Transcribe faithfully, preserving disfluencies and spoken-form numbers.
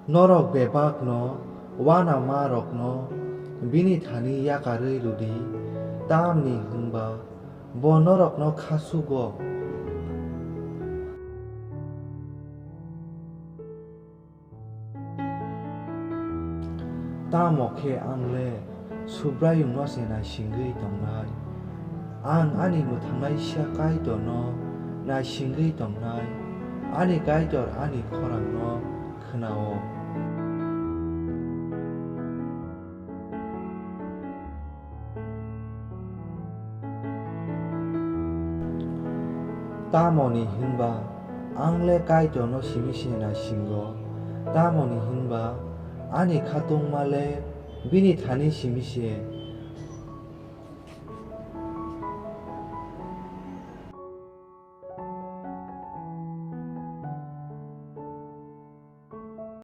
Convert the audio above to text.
Norok bebak’-no uanamarokno bini thani yakarwi rw di, tamni hwn ba bo norokno khá súgo. Tamo khe ang le Subraiyungno se naisingwi tongnai, ang ani mwthangnaisa Kaitorno naisingwi tongnai; ani Kaitor ani khorangno khna-o. Tamoni hwn ba ang le Kaitorno simi se naisingo, tamoni hwn ba ani khatungma le bini thani simi se